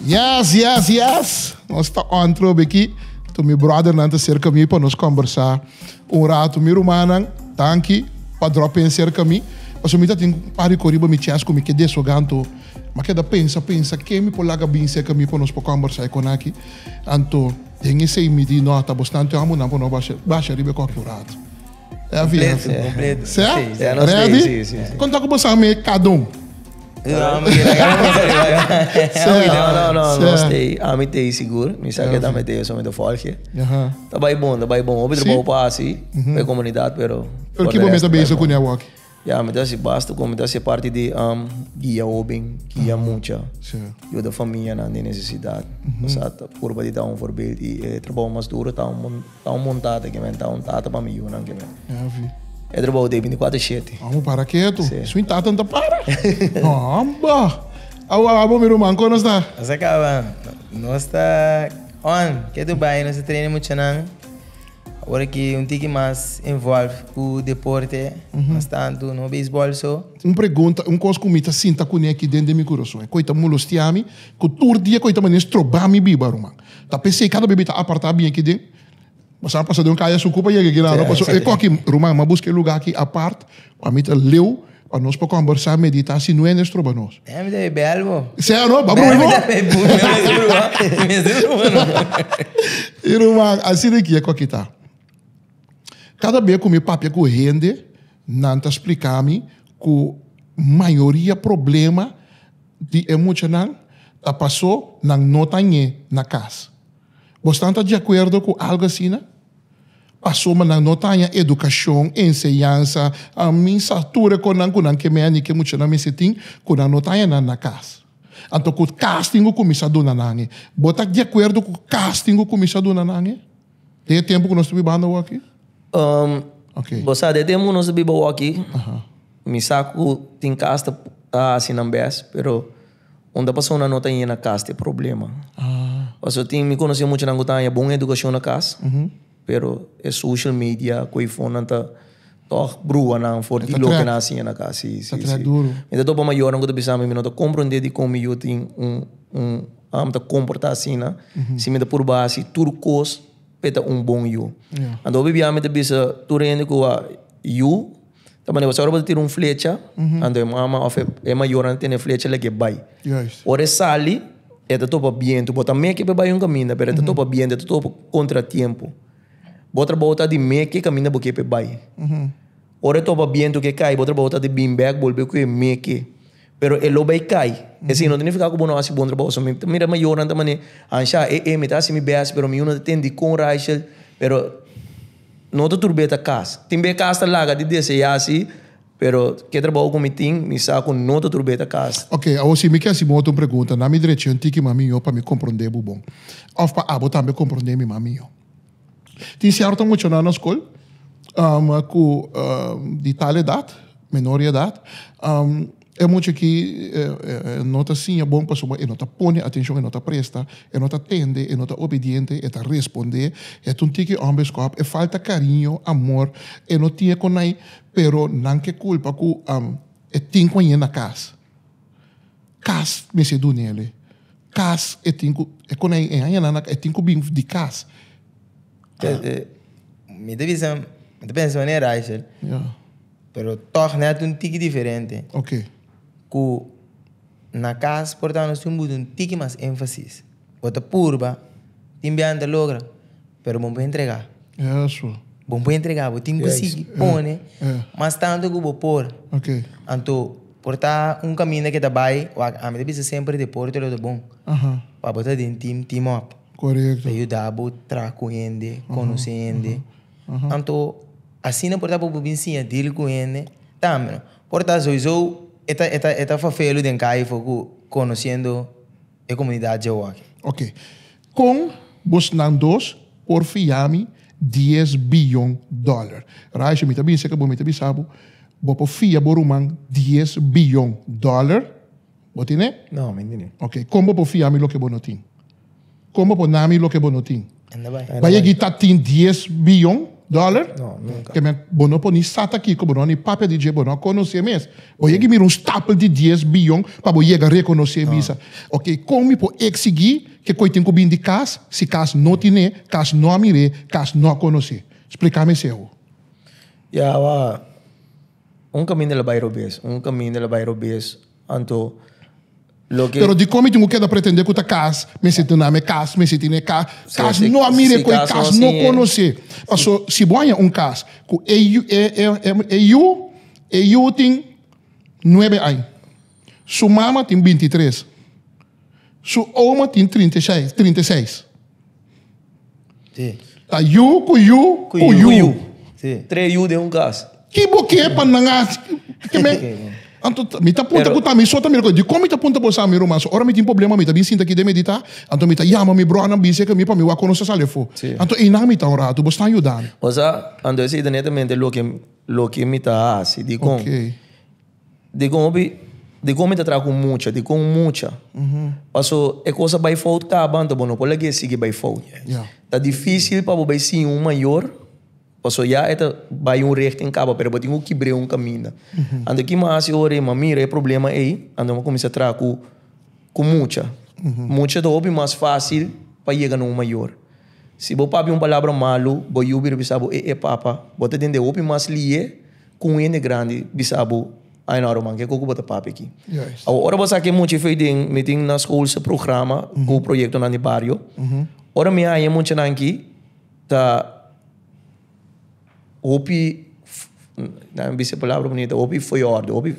Yes, yes, yes! Nos ta on trobe aki. Tur mi brothernan ta serka mi pa nos kombersá un ratu. Mi rumannan, danki pa drop in serka mi. Pasobra mi ta tin un par di kos riba mi chest ku mi ke desogá. Anto mi a keda pensa, pensa ken mi por laga bin serka mi pa nos por kombersá e kon aki. Anto den esei mi di, no, ta bastante hòmbernan pa nos basha, basha riba e koki un ratu. Completo, completo. Sè? Ready? Kon ta ku bo sa me kada un? No, no, no, nos tei, ami tei sigur. Mi sa ke tambe tei, so mi ta volg je. Ta bai bon, ta bai bon. Hopi trabou pa hasi pa e komunidat, pero. Pero ki bo mester bezig ku ne awor aki? Ya, mi ta hasi basta ku mi ta hasi parti di guia hoben, guia mucha, yuda famianan den nesesidat. Osea, ta purba di ta un voorbeeld i e trabou mas duro ta un ta un bon tata ke men, ta un tata pa mi yunan ke men. E trabou ta e bintikuater shete. Amo para ketu. Su tata no ta para. Hamba! Awo abo mi ruman, kon nos ta? Nos a kaba. Nos ta on. Ketu bai nos ta traina muchanan. Awor aki un tiki mas involve ku deporte, mas tantu no beisbòl so. Un pregunta, un kos ku mi ta sinta kuné aki den den mi kurason, e koi ta molestia mi, ku tur dia koi ta manera stroba mi biba, ruman. Ta p'esei kada bes mi ta apartá bien aki den, pasobra a pasa den un kaya suku pa yega aki nan, no? Pasobra e koki, ruman, mi a buska e lugá aki apart, pa mi ta leu, pa nos por kòmbersá, meditá, si no hende stroba nos. Eh, mi ta bebe algo. Sea no, ba brui bo. I ruman, asina aki e koki ta. Kada be ku mi papia ku hende, nan ta splika mi ku mayoria problema di e muchanan ta paso nan no ta ñe na kas. Bosnan ta di akuerdo ku algo asina? Pasobra nan no ta haña edukashon, enseñansa, mi sa tur e konan ku nan ke meni ke muchanan mester tin, ku nan no ta haña nan na kas. Anto ku kas tin ku kuminsá duna nan e. Bo ta di akuerdo ku kas tin ku kuminsá duna nan e? Den e tempu ku nos ta bibando awoki? Ok. Bo sa, den e tempu ku nos ta biba awoki, mi sa ku tin kas ta hasi nan bes, pero Unda persona no ta yena kas ta e problema. Pasobra tin mi konosé muchanan ku ta haña bon edukashon na kas, pero e social media ku e fonnan ta tòg brua nan for di loke nan a siña na kas. Si, si, si. Mi ta topa mayornan ku ta bisa mi, mi no ta komprondé dikon mi yu tin un un am ta komportá asina, si mi ta purba hasi tur kos p'e ta un bon yu. Anto hopi bia mi ta bisa tur hende ku a yu. Ta manera ora bo ta tira un flecha, anto e mama of e mayornan ta tene e flecha lek e bai. Ora e sali, e ta topa bientu. Bo ta meke pa e bai un kaminda, pero e ta topa bientu, e ta topa kontratiempo. Bo trabou ta di meke e kaminda bo ke pa e bai. Ora e topa bientu ke kai, bo trabou ta di bin bek bolbe ku e meke. Pero e lo bai kai. Esei no ta nifiká ku bo no hasi bon trabou. So mi ta mira mayornan ta manera, ansha, e e mi ta hasi mi bèst, pero mi yu no ta tende dikon Rachel, pero. No ta tur be ta kas. Tin be kas ta laga di deseá si, pero ke trabou ku mi tin, mi sa ku no ta tur be ta kas. Ok, awor si mi ke hasi bo otro pregunta, na mi drechi un tiki mas mihó pa mi komprondé bo bon. Òf pa abo tambe komprondé mi mas mihó. Tin sierto muchanan na skol ku di tal edat, menor di edat, E mucha aki no ta siña bon pasobra e no ta pone atencion, e no ta presta, e no ta tende, e no ta obediente, e ta responde, e ta un tiki onbeskop, e falta cariño, amor, e no tin e konai, pero nan ke culpa cu e tin cu añe na cas. Cas mester dunele, cas e tin cu, e konai e aña nan na cas, e tin cu bin di cas. Mi ta bisa, mi ta pensa manera Rachel. Pero tòg nèt un tiki diferente. Ok. Ku na kas por ta nos tin buta un tiki mas énfasis. Bo ta purba, tin bia no ta logra, pero bo no por entregá. Eso. Bo no por entregá, bo tin ku sigui pone mas tantu ku bo por. Ok. Anto por ta un kaminda ke ta bai, wak ami ta bisa semper deporte lo ta bon. Pa bo ta den team, team up. Korekto. Ta yuda bo traha ku hende, konosé hende. Anto asina por ta bo por bin siña deal ku hende tambe no. Por ta souiso e ta e ta e ta fafelu den kai for ku konosiendo e komunidat dje wòki. Ok. Kon bosnan dos por fia mi dies biyon dòler? Raisha, mi ta bisa ke bo, mi ta bisa bo, bo por fia bo ruman dies biyon dòler? Bo tine? No, mi tine. Ok. Kon bo por fia mi loke bo no tin? Kon bo por na mi loke bo no tin? Anda bai. Bai e gita tin dies biyon? Dollar? No, nunca. Ke men bo no por ni sa ta kiko, bo no ni papia di dje, bo no a konosé mes. Bo yega mira un stapel di dies biyon pa bo yega rekonosé bisa. Ok, kon mi por eksigí ke koi tin ku bin di kas si kas no tin'é, kas no a mir'é, kas no a konosé? Splika mi esei awo. Ya, wa, un kaminda lo bai robes, un kaminda lo bai robes, anto loke. Pero dikon mi tin ku keda pretendé ku ta kas mester tene mi kas mester tene kas, kas no a mir'é ku e kas no konosé. Paso si bo haña un kas ku e yu e yu e yu tin nuebe aña, su mama tin bintitres, su oma tin trinta i seis 36. Ta yu ku yu ku yu. Tres yu den un kas. Ki bo ke pa nan hasi? Ke men Anto mi ta punta ku ta mi so ta mira ku dikon mi ta punta bo sa mi ruman so ora mi tin problema mi ta bin sinta aki den medita anto mi ta yama mi bronan bin seka mi pa mi wak kon nos ta sali afo anto einan mi ta un ratu bo sta yuda mi. Osea anto esei ta netamente loke loke mi ta hasi dikon. Dikon hopi, dikon mi ta traha ku mucha, dikon mucha? Paso e kos a bai fout kaba, anto bo no por lag'é sigui bai fout. Ta difísil pa bo bai siña un mayor, paso ya e ta bai un richting kaba, pero bo tin ku kibr'é un kaminda. Anto ki mi a hasi ora ei, mi a mira e problema ei, anto mi a kuminsá traha ku ku mucha. Mucha ta hopi mas fásil pa yega na un mayor. Si bo papia un palabra malu, bo yu bira bisa bo, e e papa, bo ta tende hopi mas lié Ku un hende grandi bisa bo, Ai no ruman, kiko ku bo ta papia aki? Awor, ora bo sa ke mucha efei den, mi tin na skol se programa ku proyektonan di bario. Ora mi haña e muchanan aki, ta hopi, nan bisa e palabra bunita, hopi foyòrdu, hopi,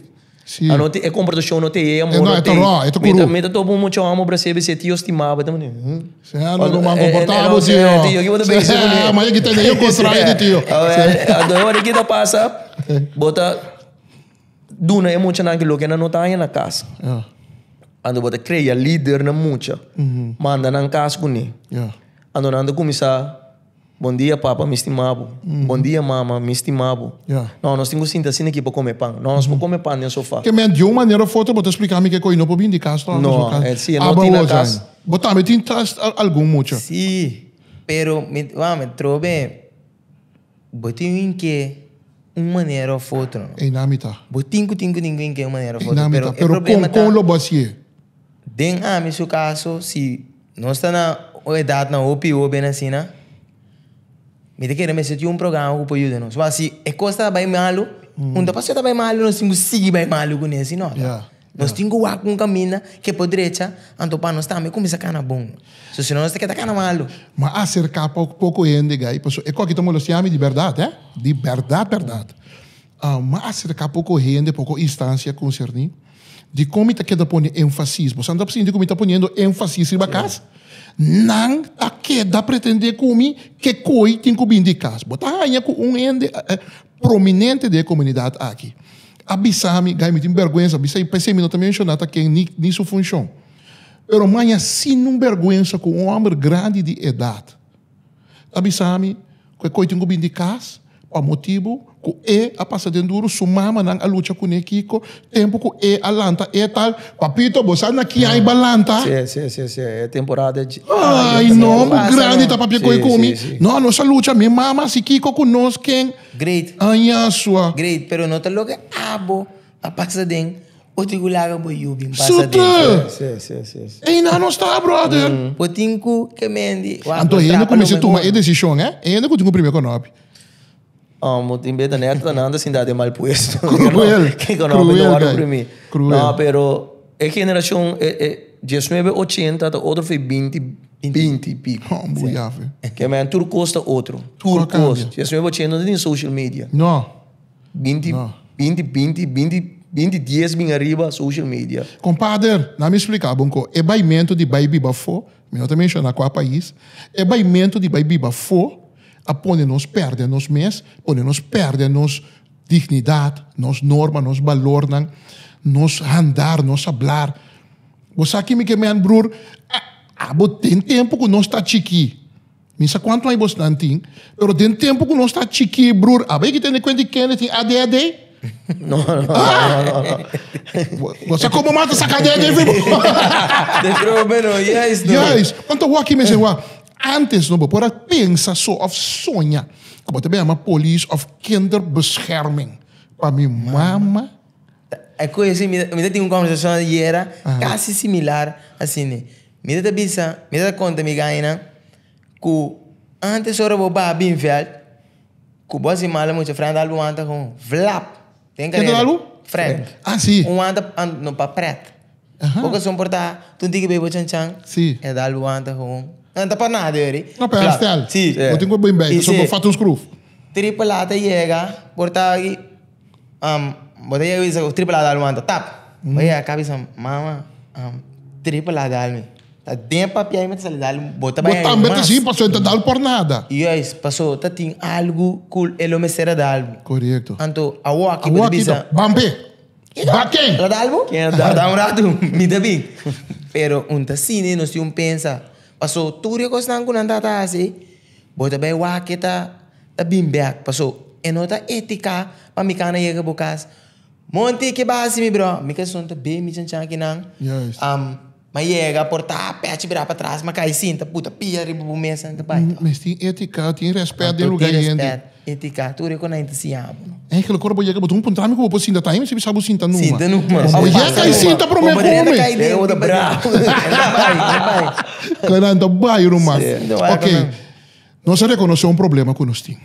a no tin, e komportashon no ta ei, e amor no ta ei. Mi ta topa un mucha hòmber Brasil bisa e tio stima bo, e ta manda, huh? Sea no ruman comporta bo tio. Tio, ki bo ta pensa ku mi? Ma ki tende yo contrario di tio. Anto ora ki ta pasa, bo ta duna e muchanan ki loke nan no ta haña na kas. Anto bo ta krea lider na mucha, manda nan kas kuné. Anto nan ta kuminsá. Bon dia papa, mi stima bo. Bon dia mama, mi stima bo. No, nos tin ku sinta asina aki pa kome pan. No, nos por kome pan den sofa. Ke men di un manera of otro bo ta splika mi ke koe no por bin di kas tòg? No, si e no tin na kas. Bo tambe tin algun mucha? Si, pero mi wou mi trobe bo tin un ke un manera of otro no. Einan mi ta. Bo tin ku tin ku tin ku ke un manera of otro. Einan mi ta, Pero e pero problema kon ta. kon lo bo hasié? Den ami su kaso si nos ta na un edatnan hopi hoben asina, mi ta kere mester tin un programa ku por yuda nos. Wak si e kos ta bai malu, un ta pasobra ta bai malu nos tin ku sigui bai malu kuné si no ta. Nos tin ku wak un kaminda ke por drecha anto pa nos tambe kuminsá kana bon. So si no nos ta keda kana malu. Mi a aserká poko hende gai pasobra e koki ta molestiá mi di bèrdat hè, di bèrdat bèrdat. Mi a aserká poko hende, poko instansia konserní. Dikon mi ta keda pone énfasis? Bo sa no ta sinti ku mi ta poniendo énfasis riba kas? Nan ta keda pretendé ku mi ke koi tin ku bini di kas. Bo ta haña ku un hende prominente den e komunidat aki a bisa mi, Guy, mi tin bèrgwensa bisa i p'esei mi no ta menshoná ta ken ni su funshon. Pero maña sin un bèrgwensa ku un hòmber grandi di edat ta bisa mi ku e koi tin ku bini di kas pa motibu ku e a pasa den duru, su mamanan a lucha kuné kiko, tempu ku e a lanta e tal, Papito bo sa na ki ai bo a lanta? Sí, sí, sí, sí, e temporada dje. Ai no, bo grandi ta papia koi ku mi. No, nos a lucha, mi mama a hasi kiko ku nos ken. Great. Aña sua. Great, pero no ta loke abo a pasa den. Bo tin ku laga bo yu bin pasa Sute! den. Sí, sí, sí, sí. Einan no sta, brother. Bo tin ku ke mendi. Wak, Anto bo hende trapa ku lo mester tuma mehor. e desishon, eh? E hende ku tin ku primi konopi. Bo tin beta net ta nan ta sinta den mal puesto. Cruel. Ke konopi Cruel, no wòrdu guy. primi. Cruel. No, pero e generashon e e diesnuebe ochenta ta otro fe binti binti i piko. Oh, bo yafe. Ke men tur kos ta otro. Tur Kua kos. kambia? Diesnuebe ochenta no tin social media. No. Binti, binti, binti, binti, binti dies bin ariba social media. Kompader, na mi splika bo un ko, e baimento di bai biba afó, mi no ta menshona kua pais, e baimento di bai biba afó a pone nos pèrdè nos mes, pone nos pèrdè nos dignidat, nos norma, nos balornan, nos handar, nos hablar. Bo sa ki mi ke men, brur? Abo den tempu ku nos ta chikí. Mi sa kuantu aña bosnan tin, pero den tempu ku nos ta chikí, brur, abo e ki tene kuenta di kende tin ADHD? No, no, no, no, no. Bo sa komo mata saka ADHD for bo? De trobe no, juist no. Juist. Anto wak mester wak. Antes no, bo por a pensa so òf soña ku bo ta bai yama polis òf kinderbescherming pa mi mama. E koe si mi ta tin un kòmbersashon ayera kasi similar asina. Mi ta bisa, mi ta konta mi gainan ku antes ora bo baha bin vèlt ku bo hasi mal mucha frènt algu wanta kon vlap den Ken ta kareda. algu? Frènt. Ah si. Un wanta no pa prèt. Bo kason por ta un tiki bei bo chan chan. Si. E dal bo wanta kon. No ta pa nada yori. No pa herstel. Si. Bo tin ku bin bei pasobra bo fata un skruf. Triple A ta yega por ta Bo ta yega bisa triple A dal wanta tap. Bo yega ka bisa mama triple A dal mi. Ta den papia mi ta sali dal bo ta Bo bai tambe ta mas. si pasobra e ta dal por nada. Juist paso ta tin algu ku e lo mester a dal bo. Korekto. Anto awoki bo ta Awoki bisa. ta bampe. Ba ken? La dal bo? Ken a dal? Da un ratu mi ta bin. Pero un ta sini nos tin un pensa. Paso tur e kosnan ku nan ta ta hasi bo ta bai wak e ta ta bin bek. Paso e no ta etica pa mi kana yega bo kas. Monty ke basi mi bro? Mi kason ta bay mi chanchan akinan. Juist. Ma yega por ta pechi bira patras ma kai sinta puta pia riba bo mesa ta bai. Mes tin etica, tin respet den Anto lugar tin hende. respet, etica, tur e ku nan ta siña bo. Eigenlijk ora bo yega bo ta un puntra mi ku bo por sinta ta hende si bisa bo sinta numa. Sinta numa. Bo yega i sinta prome Bo drenta come. kai den. Bo ta bravo. Ta bai, ta bai. Kanan ta bai ruman. Sí. Ok, nos a reconoce un problema ku nos tin.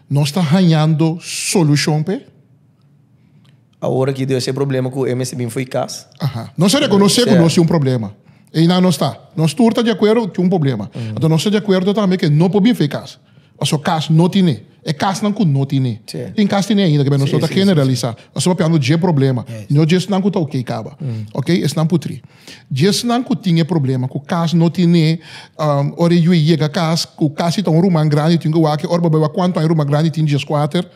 Nos ta hañando solushon p'e? Awor aki Dios e problema ku e mester bin fo'i kas. Aha. Nos a rekonosé ku nos tin un problema. Einan nos ta. Nos tur ta di akuerdo ku tin un problema. Anto nos ta di akuerdo tambe ku e no por bin fo'i kas. Pasobra kas no tine. E kasnan ku no tine. Tin kas tine ainda, kebé nos no ta generalisá. Nos ta papiando dje problema, no dje esnan ku ta oké kaba. Oké, esnan putrí. Dje esnan ku tin e problema ku kas no tine, ora e yu e yega kas, ku kasi ta un ruman grandi tin ku wak, ora bo bai wak kuantu aña e ruman grandi tin, dieskuater.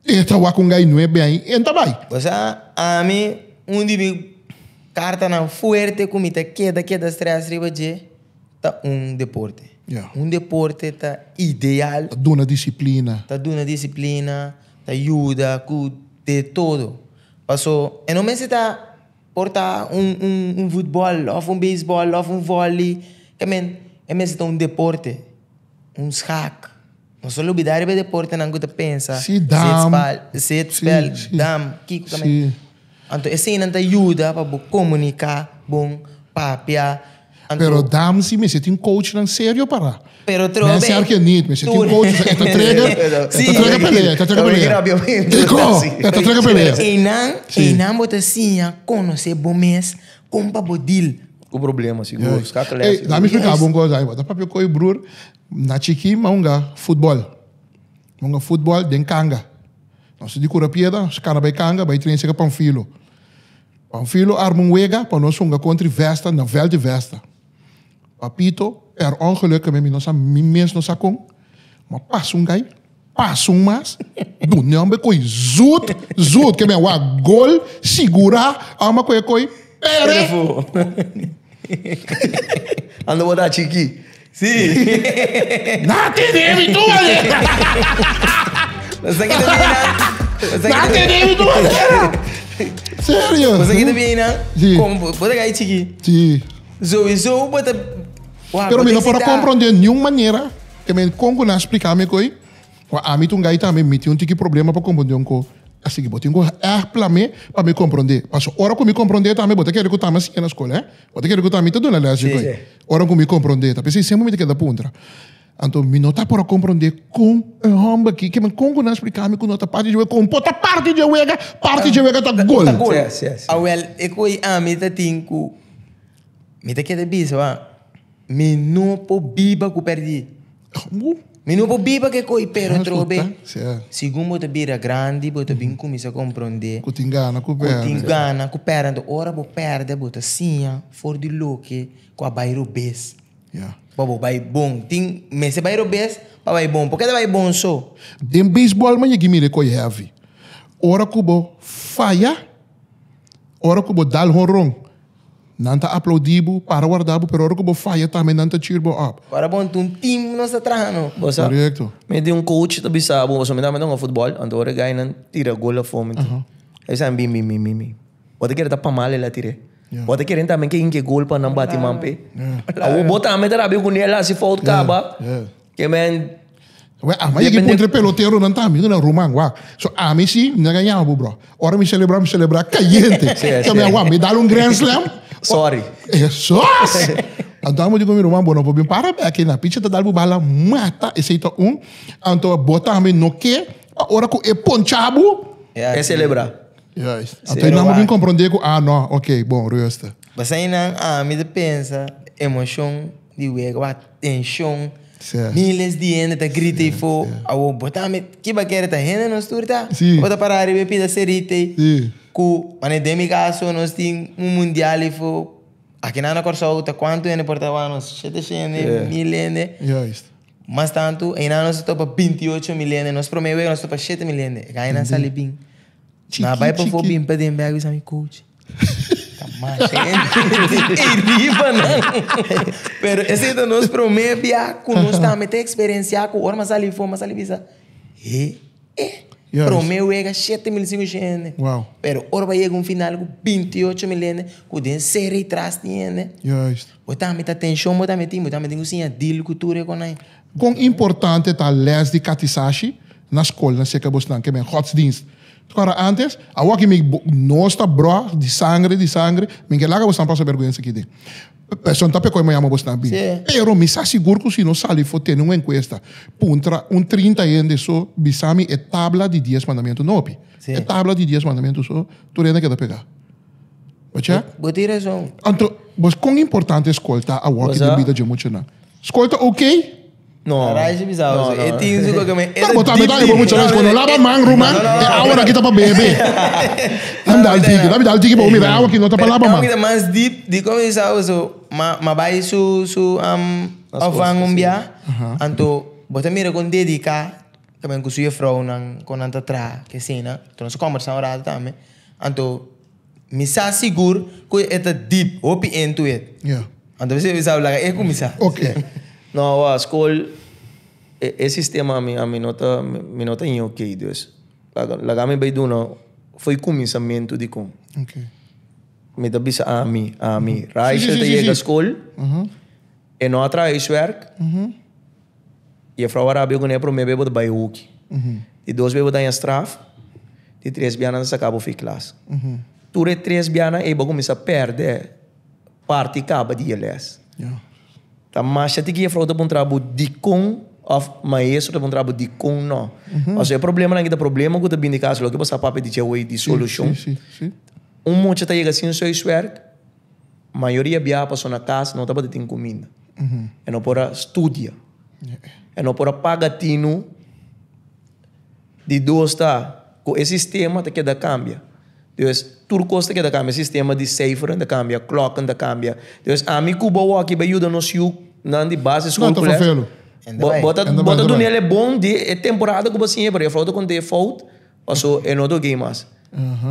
E ta wak un gai nuebe aña i e ta bai. Osea, ami un di mi kartanan fuerte ku mi ta keda keda stress riba dje ta un deporte. Un deporte ta ideal. Ta duna disiplina. Ta duna disiplina, ta yuda ku de todo. Paso e no mester ta por ta un un un futbòl òf un beisbòl òf un vòli, ke men e mester ta un deporte, un schaak. No so lubida riba e deportenan ku ta pensa. Sí, dam. Zitspel, Sí, sí. dam, kiko ta Sí. Anto eseinan ta yuda pa bo komuniká bon, papia. Anto, Pero dam si mester tin coachnan serio para. Pero trobe. Men ser que niet, mester tin Tur. coach, e ta trigger, e Sí. ta trigger pelea, e ta trigger pelea. Kiko, e ta trigger pelea. Einan, Sí. einan bo ta siña konosé bo mes kon pa bo deal. Ku problema sigur. Skakel Ey, laat me explicar bo un cosa. Bo ta papia koe broer, Na chikí mi a hunga futbòl. Mi a hunga futbòl den kanga. Nos di kura piedra, nos kana bai kanga, bai train seka Panfilo. Panfilo arma un wega pa nos hunga kontra Vesta na vèlt di Vesta. Papito, per ongeluk mi no sa, mi mes no sa kon, mi a pasa un gai, pasa un mas, duna e homber koi zut, zut, ke mi a wak gol, sigurá, amo a kohe koi, pere! Ando bo ta chikí. Sí. Na tene mi tu manera. Você que tá bem, Na tene mi tu manera. Serio. Você que tá bem, né? Sí. Como, você que chiqui. Sí. Sowieso, bota. Pero mi no por comprender ni un manera que me congo na explicar me coi. Wa ami tu ngai tambe mi tin un tiki problema pa comprende un ko. Así que bo tin ku erg plame pa mi comprende. Paso ora ku mi comprende tambe bo ta kere ku tambe siña na school, eh? Bo ta kere ku tambe ta duna les di koi. Ora ku mi komprondé ta p'esei semper mi ta keda puntra. Anto mi no ta por a komprondé kon e hòmber aki, ke men kon ku nan a splika mi ku no ta parti dje wega, kon por ta parti dje wega, parti dje wega ta gol. Ta gol. Sí, sí, sí. Awel, e koi ami ta tin ku mi ta keda bisa wa, mi no por biba ku pèrdí. Mi no por biba ke koi pero atrobe segun bo ta bira grandi bo ta bin kuminsa komprondé Ku tin gana ku pèrdè. Ku tin gana ku pèrdè. Anto ora bo pèrdè bo ta siña for di loke ku a bai robes pa bo bai bon. Tin mester bai robes pa bai bon. Por ke ta bai bon so? Den beisbòl man yegi mira e koi heavy. Ora ku bo faya, ora ku bo dal honron. Nan ta aplaudí bo, para warda bo, pero ora ku bo faya tambe nan ta cheer bo up. Ora bon ta un team nos ta traha no. Bo sa, Korekto. mi tin un coach ta bisa bo, pasobra mi tambe ta hunga futbòl, anto ora e gainan tira gol afó mi ta, e bisa mi bin bin bin bin bin. Bo ta kere ta pa mal el a tir'é. Bo ta kere tambe ke hinka e gol pa nan bati man p'e. Awor bo tambe ta rabia ku nel a hasi fout kaba. Ke men. Wè, ama yegi puntra e peloteronan tambe, nan ruman, wak. So ami si, mi a gaña bo, bro. Ora mi celebra, mi celebra cayente. Sí, Ke mi a wak, mi dal un grand slam. Sorry. Esos! Anto amo di ku mi ruman, bo no por bin para bek ei na. Picha ta dal bo bala mata, esei ta un. Anto bo tambe no ke, pa ora ku e poncha bo. E celebra. Juist. Anto ei nan bo bin komprondé ku, ah no, ok, bon, rustig. Basainan ami ta pensa emocion di wega, wak, tension. Miles di hende ta grita ei fo. Awor bo tambe kiba kere ta hende nos tur ta? Bo ta para riba e pida serita ei. Ku manera den mi kaso nos tin un mundial ei fo. Akinan na Kòrsou ta kuantu hende por ta wak nos? Shete hende, mil hende. Mas tantu einan nos ta topa 28.000 hende. Nos promé wega nos topa 7.000 hende. E gainan sali bin. Na bai pafó bin paden bek bisa mi coach. Ta masha hende ei riba nan. Pero esei ta nos promé bia ku nos tambe ta eksperensiá ku ora mi a sali afó mi a sali bisa he eh promé wega 7500 hende. Pero ora bo a yega un final ku 28.000 hende ku den seri tras di hende. Bo tambe ta tenshon bo tambe tin bo tambe tin ku siña deal ku tur e konai. Kon importante ta les di katisashi na skol na seka bosnan ke men godsdienst? Ora antes, awor ki mi nos ta bro di sangre di sangre, mi ke laga bosnan pasa berguensa aki den. Person ta pekoi mi yama bosnan bin. Pero mi sa sigur ku si nos sali for tene un enkuesta, puntra un 30 hende so bisa mi e tabla di dies mandamentu no hopi. E tabla di dies mandamentu so tur hende keda pega. Bo check? Bo tin rason. Anto, bos kon importante skol ta awor ki den bida dje muchanan? Skol ta ok? No. Caray, bisa No, no. E tin su koke me. Pero bo tambe ta bo mucha vez cuando lava man ruman, e awa aki ta pa bebe. Dame dal tiki, dame dal tiki pa bo mira e awa aki no ta pa laba man. Pero mas deep di como bisa so, ma ma bai su su opvang un bia, anto bo ta mira con dedica también cu su juffrouwnan con nan ta traha ke asina, anto nos a combersa un rato tambe, anto Mi sa sigur ku e ta deep, hopi into it. Yeah. Anto mi sa laga e kuminsá. Ok. No, wa skol e e sistema ami ami no ta mi no ta in ok dus laga laga mi bai duna fo'i kuminsamentu dikon. Ok. Mi ta bisa ami ami Raishel ta yega skol e no a traha huiswerk Juffrouw a rabia kuné promé bes bo ta bai hoki. Di dos bes bo ta haña straf, di tres bianan ta saka bo fi klas. Tur e tres bianan ei bo kuminsá pèrdè parti kaba di e lès. Ta masha tiki juffrouw ta puntra bo dikon òf maestro ta puntra bo dikon nò. Pasobra e problemanan aki ta problema ku ta bini di kas, loke bo sa papia di dje awor di solushon. Un mucha ta yega sin su huiswerk. Mayoria biaha paso na cas no tabata tin cuminda. E no por a studia. E no por a paga tinu. Di dos ta cu e sistema ta keda cambia. Dus tur cos ta keda cambia. Sistema di cijferen ta cambia, klokken ta cambia. Dus ami cu bo awor bay yuda nos yu nan di basisschool No, ta vervelen. Bo ta bo ta duna el e bon di e temporada cu bo a siña pero e fout ta conta e fout. Paso e no ta oké mas.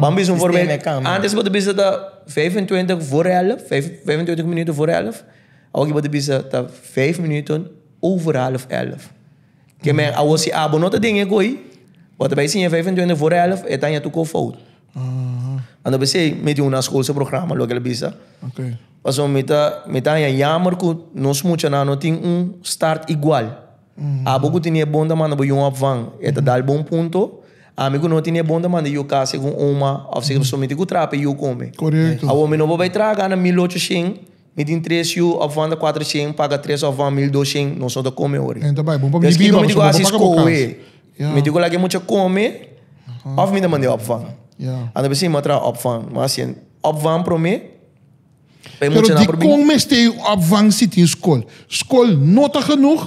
Ban bisa un voorbeeld. Antes bo ta bisa ta 25 voor elf, 25 minuten voor elf. Awor bo ta bisa ta 5 minuten over half elf. Ke men awor si abo no ta den e koi, bo ta bai siña 25 voor elf, e ta haña tur kos fout. Anto p'esei mi tin un naschoolse programma loke el a bisa. Pasobra mi ta mi ta haña jammer ku nos muchanan no tin un start igual. Abo ku tene e bon ta manda bo yu un opvang, e ta dal bo un punto. Ami ku no tene e bon ta manda yu kas segun oma òf segun pasobra mi tin ku traha pa e yu kome. Korekto. Awor mi no por bai traha gana 1800, mi tin tres yu, opvang ta 400, paga tres opvang 1200, nos no ta kome ori. En ta bai bon pa Des biba kiko mi tin ku pasobra bo hasi paga bo kas. skohe. Ya. Mi tin ku laga e mucha kome òf mi ta manda e opvang. Ya. Anto p'esei mi a traha opvang. Mi a hasi opvang promé. Pa e Pero muchanan por bin. dikon mester un opvang si tin skol? Skol no ta genoeg?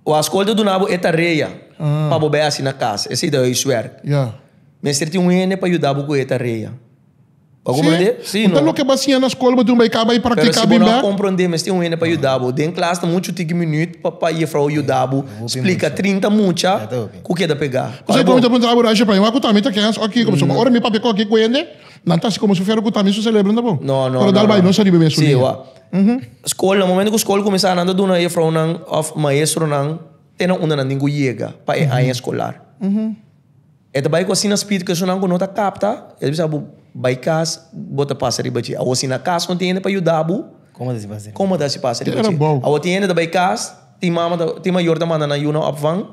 Wak skol ta duna bo e tarea pa bo bai hasi na kas. Esei ta huiswerk. Ya. Mester tin un hende pa yuda bo ku e tarea. Bo a komprendé? Sí? Sí, No ta no. loke bo a siña na skol bo tin bai kaba i Pero praktiká si bo bin no a bek? komprendé mester tin un hende pa yuda bo. Den klas ta muchu tiki minüt pa pa jefrou yuda bo splika 30 mucha ku keda pegá. Pasobra ku mi ta puntra bo Rashi, pa mi wak ku tambe ta kens oki, pasobra ora mi papia ku oki ku hende, Nan ta hasi komo si fuera ku tambe su selebre ta bon. No, no, Pero no, dal bai no. no sa riba mes Sí, nia. wa. Skol, na momento ku skol kuminsá nan ta duna jefrounan òf maestronan te na unda nan tin ku yega pa e aña eskolar. E ta bai ku asina speed ku esunnan ku no ta kapta, e ta bisa bo bai kas bo ta pasa riba dje. Awor si na kas no tin hende pa yuda bo, Komo ta si pasa riba komo ta si pasa riba Era dje? bou. Awor tin hende ta bai kas. Tin mama ta, tin mayor ta manda nan yu na opvang.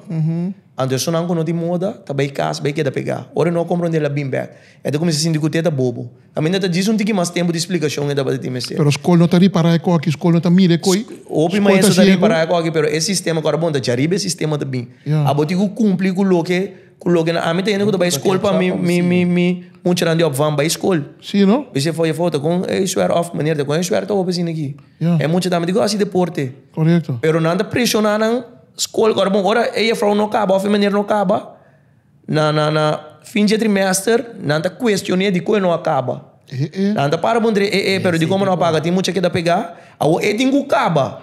Anto esunnan ku no tin moda ta bai kas bai keda pegá. Ora e no a komprondé el a bin bèk. E ta kuminsá sinti ku te ta bobo. Kaminda ta djis un tiki mas tempu di splikashon e tabata tin mester. Pero skol no ta ripará e koki, skol no ta mira e koi. Hopi maestro ta ripará e koki, pero e sistema ku ora bon ta djariba e sistema ta bin. Abo tin ku kumpli ku loke Ku loke nan ami ta hende ku ta bai skol pa mi mi mi mi muchanan di opvang bai skol. Sí, no? Bisa fo jefo ta kon e swer of meneer ta kon e swer ta hopi asina aki. Ja. E mucha tambe tin ku hasi deporte. Korekto. Pero nan ta presiona nan skol ku ora bon ora e jefrouw no kaba of e meneer no kaba na na na fin dje trimester nan ta kuestion'é dikon e no a kaba. E e. Nan ta para puntra e e pero dikon bo no a paga tin mucha keda pegá awor e tin ku kaba.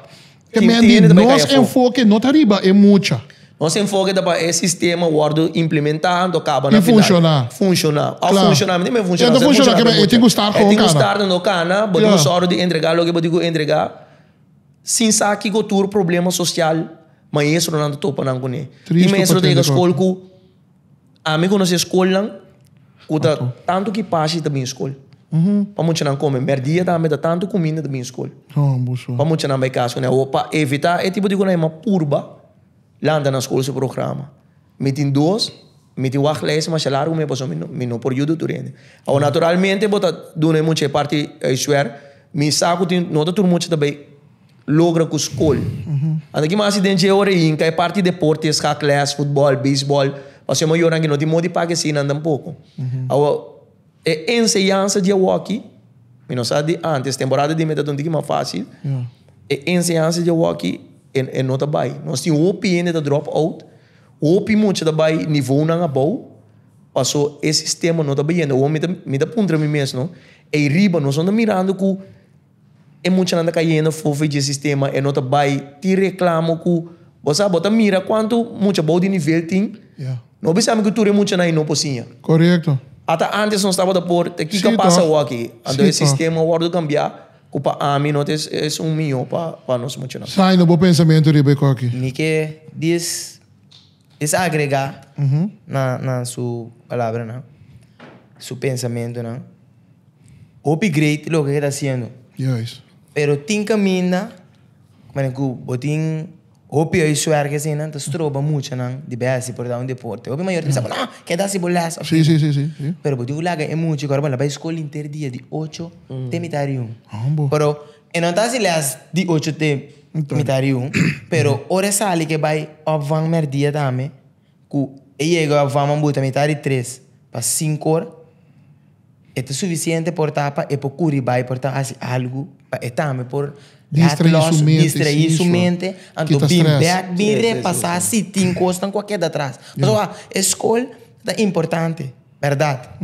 Te men di nos enfoke no ta riba e mucha. Nos enfoke ta pa e sistema wordo implementa anto caba na I final. funciona. Funciona. Of Kla. funciona, mi tin men funciona. E ta funciona, ke men e tin ku start E tin gewoon ku kana. start anto kana, bo tin ku Ja. sòru di entrega loke bo tin ku entrega sin sa kiko tur problema social maestronan ta topa nan kuné. Tin Tristo pa maestro ta tende yega skol kòki. ku Ami konosé skolnan ku ta tantu ki pashi ta bin skol pa muchanan kome. Mèrdia tambe ta tantu kuminda ta bin skol pa muchanan bai kas kuné. Awor pa evitá e tipo di kos nan a purba lanta na skol su programa. Mi tin dos, mi tin wachtlijst masha largu mi pasobra mi no por yuda tur hende. Awor naturalmente bo ta duna e mucha e parti huiswerk, mi sa ku tin no ta tur mucha ta bai. Logra ku skol. Anto ki mas den dje ora ei hinka e parti deporte, skakles, futbòl, beisbòl, pasobra e mayornan aki no tin modo di paga esei nan tampoko. Awor, e enseñansa di awoki, mi no sa di antes, temporada di mi ta un tiki mas fásil, e enseñansa di awoki e no ta bai. Nos tin hopi hende ta drop out, hopi mucha ta bai nivounan abou, paso e sistema no ta bayendo. Awor mi ta mi ta puntra mi mes no, ei riba nos no ta mirando ku. E muchanan ta cayendo fofi dje sistema, e no ta bay tin reclamo cu bo sa bo ta mira cuanto mucha bou di nivel tin, no bisa mi cu tur e muchanan no por siña. Correcto. Ata antes nos tabata por, te kico a pasa awor aki? Anto e sistema a wordo cambia cu pa ami no ta esun miho pa nos muchanan. Saino bo pensamento riba e coki. Mi ke dis desagrega na na su palabranan, su pensamentonan. Hopi great loke ke ta hasiendo. Juist. Pero tin kaminda manera ku bo tin hopi huiswerk asina ta stroba muchanan di bai hasi por ta un deporte. Hopi mayor ta bisa bo no keda hasi bo les of Si, si, si, si, si. Pero bo tin ku laga e mucha ku ora bo la bai skol henter dia di ocho te mitar di un. Ambo. Pero e no ta hasi les di ocho te mitar di un pero ora e sali ke bai opvang merdia tambe ku e yega opvang mambuta mitar di tres pa sinku or. E ta sufisiente por ta pa e por kuri bai por ta hasi algu pa e tambe por laat Distraí los, su mente, distraí sí, su sua. mente, anto Kita bin stress. bek, bin Sí, sí, sí, repasá sí. si tin kosnan ku a keda atras. Pasobra e skol ta importante, bèrdat.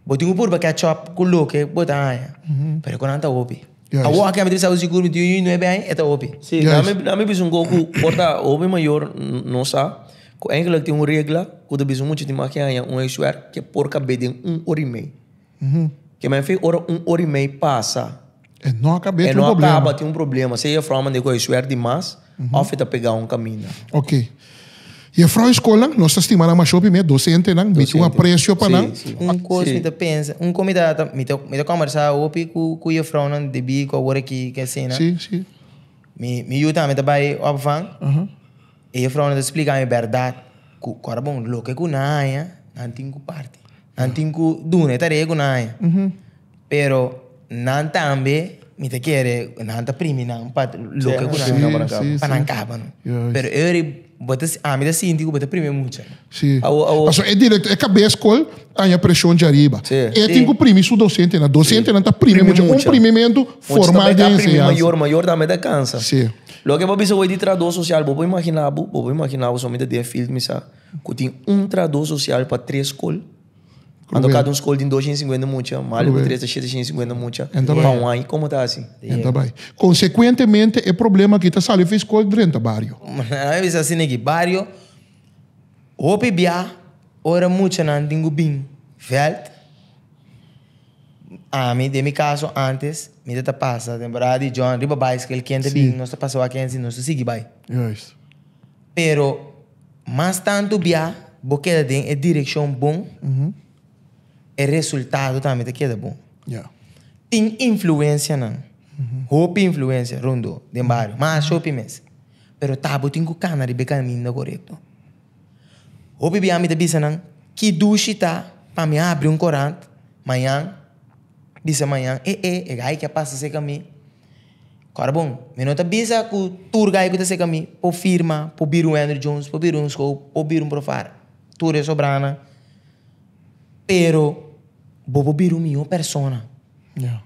Bo tin ku purba catch up ku loke bo ta haña, pero ku nan ta hopi. Juist. Awor aki ami ta bisa bo sigur mi tin yu nuebe aña, e ta hopi. Sí, Juist. na mi bisa un kos ku por ta hopi mayor no sa. Ku eigenlijk tin un regla ku ta bisa mucha tin mas ke haña un huiswerk ke por kab'é den un ora i mei. Ke men fe ora un ora i mei pasa E no a kab'é e tin un no a problema. kaba tin un problema. Sea juffrouw mand'é ku huiswerk di mas òf e ta pegá un kaminda. Oké. Juffrouw i skolnan, nos ta stima nan masha hopi mes, dosentenan, mi tin un apresio pa nan. Sí, sí. Un kos Sí. mi ta pensa, un kos mi ta mi ta mi ta kòmbersá hopi ku ku juffrouwnan debí ku awor aki ke asina. Sí, sí. Mi mi yu tambe ta bai opvang. E jefrounan ta splika mi bèrdat ku kòrda bon loke ku nan haña nan tin ku parti. Nan tin ku duna e tarea ku nan haña. Pero nan tambe mi ta kere nan ta primi nan pa loke ku nan haña pa nan kaba no. Pero e ora bo ta ami ta sinti ku bo ta primi mucha. Sí. Pasobra e director e kabes skol ta haña preshon djariba. E tin ku primi su dosentenan. Dosentenan ta primi mucha. Un primimentu formal den enseñansa. Mayor mayor tambe ta kansa. Sí. Loke bo bisa hoy di trahador social, bo por imagina bo, bo por imagina bo solamente den e field mi sa ku tin un trahador social pa tres skol. Anto kada un skol tin 250 mucha, malo ku tres ta 750 mucha pa un aña. Komo ta hasi? Enta bai. Konsekuentemente e problema aki ta sali for skol drenta bario. Nan a bisa asina aki, bario hopi bia ora muchanan tin ku bin vèlt. Ami, den mi kaso antes, mi ta ta pasa temporada di John riba bicycle, ken ta bin, nos ta pasa wak ken si nos ta sigui bai. Juist. Pero mas tantu bia bo keda den e direkshon bon, e resultado tambe ta keda bon. Ja. Tin influensianan, hopi influensia rondó den bario, mas hopi mes. Pero ta bo tin ku kana riba e kaminda korekto. Hopi bia mi ta bisa nan, ki dushi ta pa mi habri un korant mañan, bisa mañan, e e, e gai ke a pasa serka mi. Kòrda bon, mi no ta bisa ku tur gai ku ta serka mi por firma, por bira un Andrew Jones, por bira un Scope, por bira un Profar. Tur e sobranan. Pero bo por bira un mihó persona.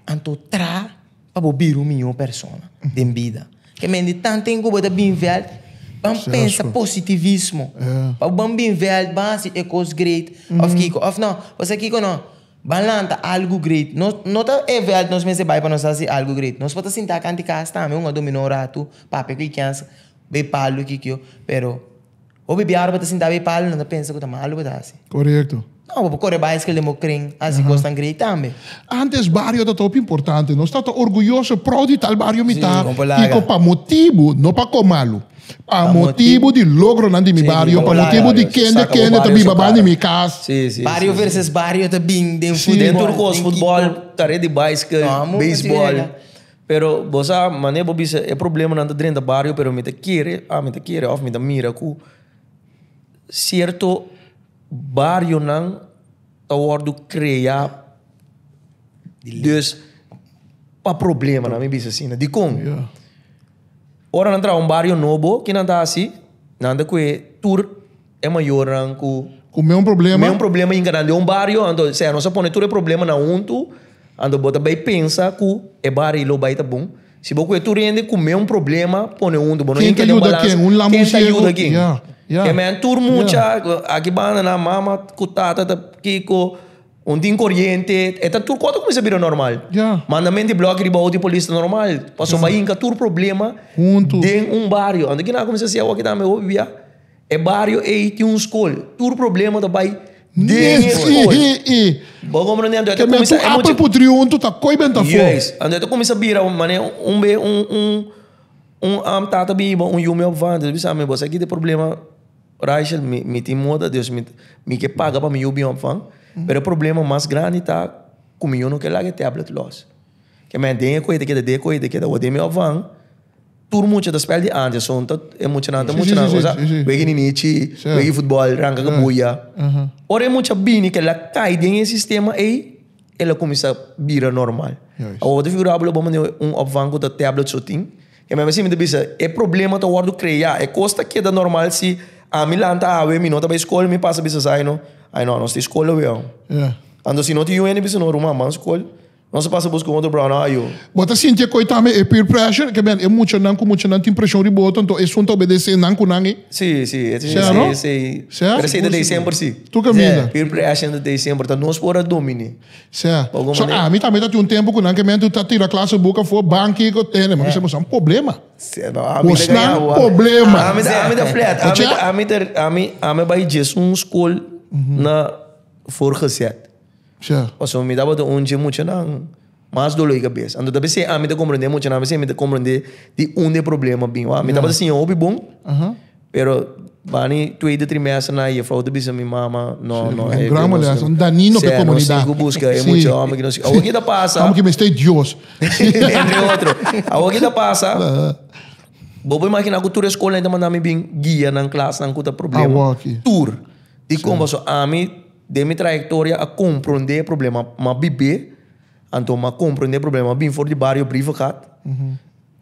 Anto tra pa bo bira un mihó persona den bida. Ke men di tanten ku bo ta bin vèlt, ban pensa positivismo. Pa bo ban bin vèlt, ban hasi e kos great òf kiko. Òf no, bo sa kiko no, ban lanta algu great. No no ta e vèlt nos mester bai pa nos hasi algu great. Nos por ta sinta kant di kas tambe, hunga dominó un ratu, papia ku e kèns, bei palu kiko, pero. Hopi biaha ora bo ta sinta bay palo nan ta pensa ku ta malu bo ta hasi. Korekto. No, bo por kore baiskel den bo kren, hasi kosnan grei tambe. Antes bario ta hopi importante. Nos ta ta orguyoso, proud di tal bario mi ta. Kiko pa motibu, no pa ko malu. Pa motibu di logronan di mi bario, pa motibu di kende kende ta biba banda di mi kas. Bario versus bario ta bin den futbol. Den tur kos, futbol, kare di baiskel, beisbol. Pero bo sa manera bo bisa e problemanan ta drenta bario pero mi ta kere, ah mi ta kere of mi ta mira ku sierto barionan ta wordo krea dus pa problemanan mi bisa asina. Dikon? Ora nan traha un bario nobo kinan ta hasi? Nan ta kue tur e mayornan ku. Ku meun problema. Meun problema yinka nan den un bario, anto sea nos a pone tur e problemanan huntu, anto bo ta bai pensa ku e bario lo bai ta bon. Si bo kue tur hende ku meun problema pone huntu, bo no Ken yinka ta den yuda balansa. ken? Un lamu Ken ta siego? yuda ken? Ya, ya. Ke men tur mucha aki banda nan mama ku tata ta kiko. Un tin koriente, e ta tur kos ta kuminsá bira normal. Ya. Mandament di blòki riba outo di polis ta normal. Pasobra a hinka tur problema Huntu. den un bario. Anto kina a kuminsá siña awor kita mi hopi bia, e bario ei tin un skol. Tur problema ta bai den e skol. Bo komprendé? Anto e ta Ke men kuminsá tur e mucha apel putri huntu ta koi benta afó. Juist. Anto e ta kuminsá bira manera un be un un un am tata biba un yu mi opvang. Anto bisa mi bo sa ki ta e problema. Rachel, mi mi tin moda dus mi mi ke paga pa mi yu bin opvang, pero e problema mas grandi ta ku mi yu no ke laga e tablet los. Ke men den e koe ta keda den e koe ta keda, awor den mi opvang tur mucha ta spel di antes, so ta e muchanan ta muchanan osea wega ninichi, wega futbòl, ranka kabuya. Ora e mucha bini ke la kai den e sistema ei, el a kuminsá bira normal. Awor bo ta figurá bo lo bo manda un opvang ku ta tablet so tin. E meme si mi ta bisa, e problema ta wòrdu kreá. E kos ta keda normal si ami lanta awe, mi no ta bai skol, mi pasa bisa Zaino, ai no, nos tin skol awe awe. Anto si no tin yu hende bisa no, ruman, ban skol. Nos a pasa buska un otro brown, ayo. Bo ta sinti e koi tambe, e peer pressure? Ke ben, e muchanan ku muchanan tin preshon riba otro, anto esun ta obedesé nan ku nan ei. Si, si, Sea, no? si, si. Sea? Pero esei ta dei semper si. Tur kaminda. Peer pressure ta dei semper, ta nos por a dominé. Sea. So ami tambe ta tin un tempo ku nan ke men ta tira klase boek afó, banki ku tene. Ma mi bisa boso nan problema. Bos nan problema. Ami ta ami ta flat. Ami ta ami ta ami ami bai djes un skol na voorgezet. Sea. Pasobra mi tabata un dje muchanan mas doló di kabes. Anto ta besei ami ta komprendé muchanan, besei mi ta komprendé di unda e problema bin. Wak mi tabata siña hopi bon. Pero bani tweede trimester na juffrouw ta bisa mi mama no no Un gran molestia, un danino pa e comunidad. Nos tin cu busca e mucha homber ki nos Awor ki ta pasa. Homber ki mester Dios. Entre otro. Awor ki ta pasa. Bo por imagina cu tur e scolnan ta manda mi bin guia nan klasnan cu ta problema. Awor ki. Tur. Dicon pasobra ami den mi trayectoria a comprende e problema. M'a bibe anto m'a comprende e problema. M'a bin for di bario Brievengat.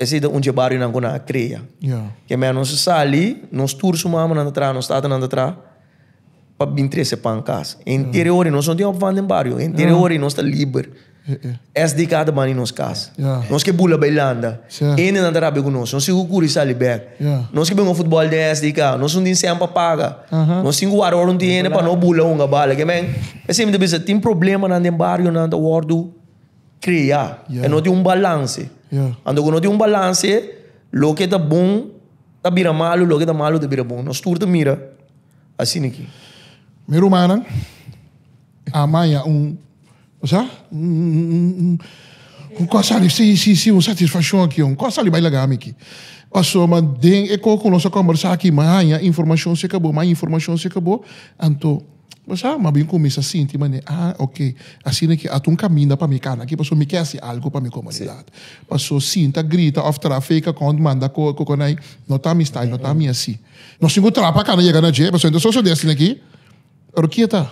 Esei ta un dje barionan ku nan a krea. Ke mea nos a sali, nos tur su mamanan ta traha, nos tatanan ta traha, pa bin trese pan kas. Henter e ora nos no tin opvang den bario, henter e ora nos ta liber. SDK ta bani nos kas. Nos ke bula bai landa. Hendenan ta rabia ku nos, nos tin ku kuri sali bek. Nos ke bin futbòl den SDK, nos no tin sèn pa paga. Nos tin ku wara ora un tin hende pa no bula hunga bala. Ke men, esei mi ta bisa, tin problemanan den barionan ta wòrdu. Crea. E no tin un balance. Anto cu no tin un balance, loke ta bon ta bira malo, loke ta malo ta bira bon. Nos tur ta mira asina aki. Mi rumannan a maya un, sa, un cos sali, si, si, si, un satisfaccion aki, un cos sali bai laga mi aki. Pasobra den e cos cu nos a combersa aki, mi a haya informacion cerca bo, mi a haya informacion cerca bo, anto. Bo sa, m'a bin kuminsá sinti manera, ah, oke, asina ki ata un kaminda pa mi kana aki pasobra mi ke hasi algu pa mi komunidat. Paso sinta grita òf traha fake account manda kokonai no ta mi style, no ta mi asi. Nos tin ku traha pa kana yega na dje, pasobra e ta sosodé asina aki. Pero kie ta?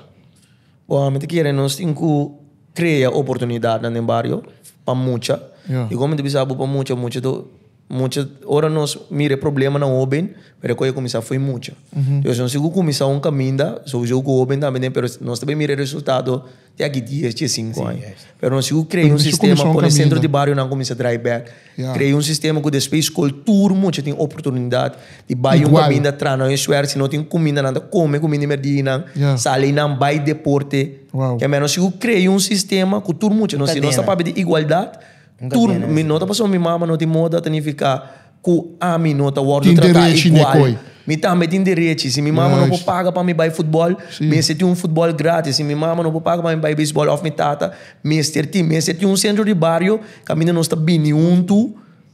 Bon, ami ta kere nos tin ku krea oportunidatnan den bario pa mucha. I komo mi ta bisa bo pa mucha, mucha ta Mucha, ora nos mira e problemanan hoben, pero e koe a kuminsá fo'i mucha. Entonces nos tin ku kuminsá un kaminda, souso ku hoben tambe den, pero nos ta bai mira e resultado te aki dies, diesinku aña. Pero nos tin ku krea un sistema, pone sentro di barionan kuminsá drai bèk, krea un sistema ku despues skol tur mucha tin oportunidat di bai un kaminda, traha nan e suerte, si no tin kuminda nan ta kome kuminda di merdianan, sali nan bai deporte. Ke men nos tin ku krea un sistema ku tur mucha, si nos ta papia di igualdat, Tur, mi no ta pasobra mi mama no tin moda ta nifiká ku ami no ta wòrdu tratá igual. Mi tambe tin derechi. Si mi mama no por paga pa mi bai futbòl, mester tin un futbòl gratis. Si mi mama no por paga pa mi bai beisbòl òf mi tata, mester tin. Mester tin un sentro di bario kaminda nos ta bini huntu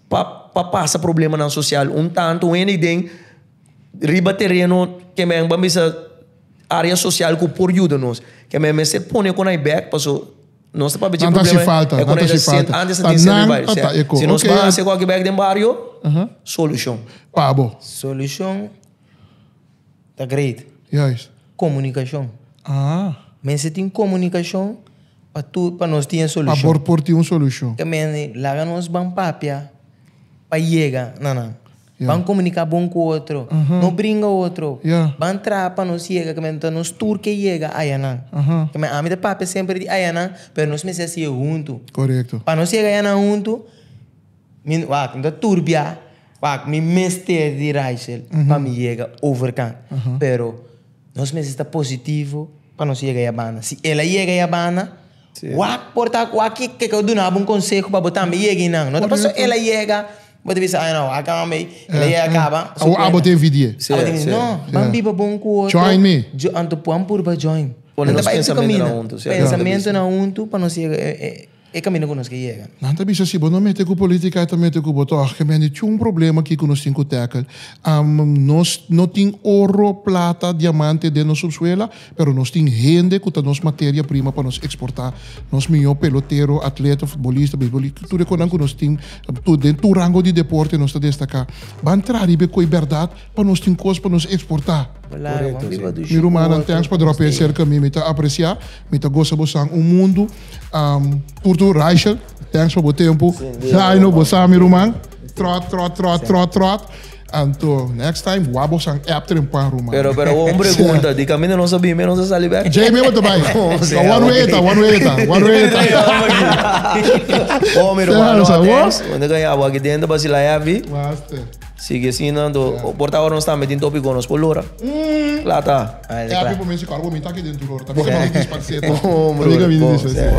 pa pa pasa problemanan sosial. Un tantu un hende ei den riba tereno ke men ban bisa área sosial ku por yuda nos. Ke men mester pone kon ai bèk paso. Nos ta papia dje Nan ta hasi problema falta, e nan kon ta e ta hasi sent falta. antes ta Ta tin sent nan riba ta ta e ko. Si nos Ok, ban ya. hasi kualke bek den bario, solushon. Pa bo. Solushon ta great. Juist. Komunikashon. Ah. Mester tin komunikashon pa tur pa nos tin e Pa solushon. por por tin un solushon. Ke mende laga nos ban papia pa yega na nan. Ja. Ban komuniká bon ku otro. No bringa otro. Ja. Ban traha pa nos yega, ke men ta nos tur ke yega ayanan. Ke men ami ta papia semper di ayanan, pero nos mester hasié huntu. Korekto. Pa nos yega ayanan huntu, mi wak, mi ta turbia, wak, mi mester di Raichel pa mi yega overkant. Pero nos mester ta positivo pa nos yega ayabanda. Si el a yega ayabanda, wak por ta, wak ke ke duna bo un konseho pa bo tambe yega einan. No ta pasobra el a yega. Bo ta bisa, ay no, a kaba mei, el a yega kaba. Awo abo ta envidi'é. Abo ta envidi'é. No, ban biba bon ku otro. Join me. Anto puan purba join. Pone Nan ta nos bai su pensamentonan kaminda. huntu, sí. Pensamentonan huntu pa nos yega e kaminda ku nos ke yega. Nan ta bisa si bo no mete ku politica e ta mete ku bo tòg. Ke mende tjun problema aki ku nos tin ku tackle. Nos no tin oro, plata, diamante den nos subsuela, Pero nos tin hende ku ta nos materia prima pa nos eksportá. Nos mihó pelotero, atleta, futbolista, beisbolista, tur e konan ku nos tin den tur rango di deporte nos ta destaká. Ban traha riba e koe bèrdat pa nos tin kos pa nos eksportá. Mi rumannan, thanks pa dròp'é serka mi. Mi ta apresiá, mi ta gosa bosan un mundu. Tur tur, Raichel, thanks pa bo tempu. Zaino, bo sa mi ruman. Tròt, tròt, tròt, tròt, tròt. Anto next time wak bo san app trempan ruman. Pero pero un pregunta, di caminda nos a bin nos a sali bek? Jay mesmo ta bai. Ta one way ta, one way ta, one way ta. Oh mi ruman, no thanks. Wende kan ya wak dentro basila heavy. Master. Sigue asina anto por ta ora nos tambe tin topico nos por lora. Kla ta. Happy por mi si kor bo mi ta aki dentro lora. Ta mi ka mi disparse. Oh Ta mi ka mi disparse.